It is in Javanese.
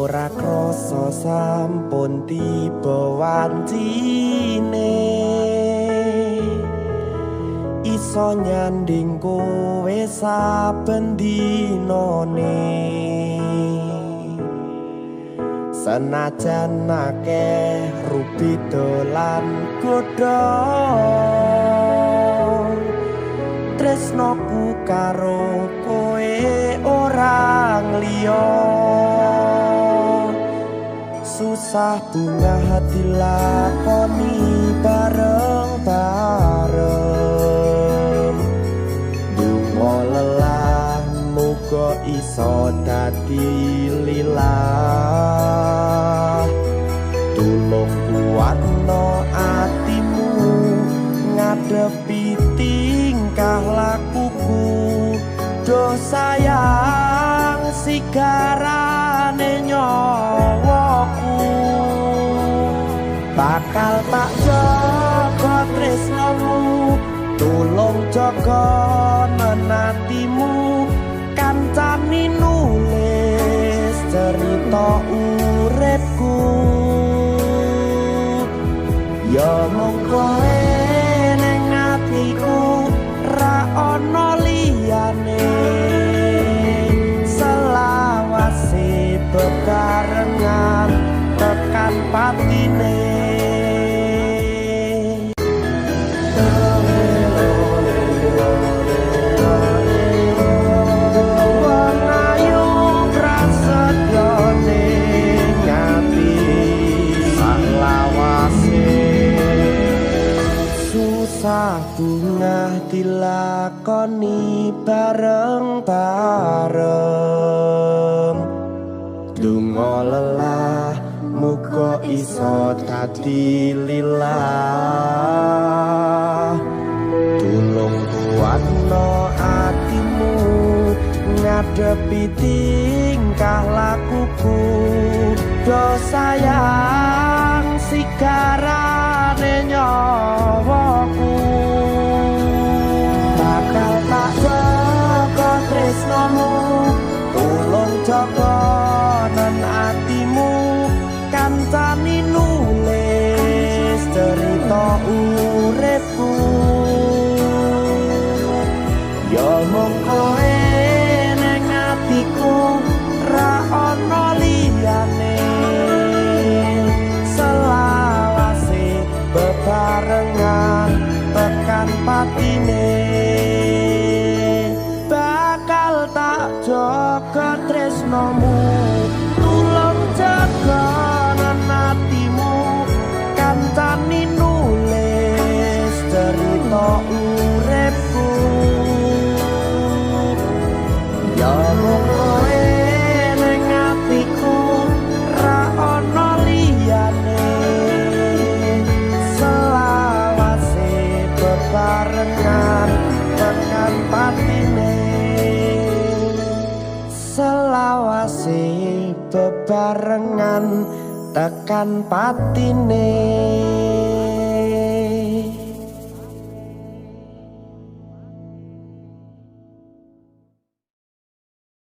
Ora krasa sampun tiba wancine, iso nyanding kowe saben dinane. Senajan akeh rubeda lan godha, tresnoku karo kowe ora ngliya. Susah bungah dilakoni bareng-bareng, donga lelah muga iso dadi lilah. Tulung kuatno atimu ngadepi tingkah lakuku, do sayang sigarane nyawaku. Bakal tak jaga tresnomu, tulung jaga atimu, kancani nulis cerita uripku. Ya mung kowe ning atiku, ra ana liyane. Selawase bebarengan tekan patine. Wong ayu prasetyane ati salawase. Susah bungah dilakoni bareng-bareng, donga lelah muga iso dadi lilah. Tulung kuatno atimu ngadepi tingkah lakuku, do sayang sigarane nyawaku. Bakal tak jaga tresnomu, tulung jaga atimu, kancani nulis cerita uripku. Ya mung kowe ning atiku, ra ana liyane. Selawase bebarengan tekan patine. Bakal tak jaga tresnomu, tulung jaga atimu, kancani nulis cerita uripku. Ya mung kowe ning atiku, ra ana liyane. Selawase bebarengan tekan patine. Selawase bebarengan tekan patine.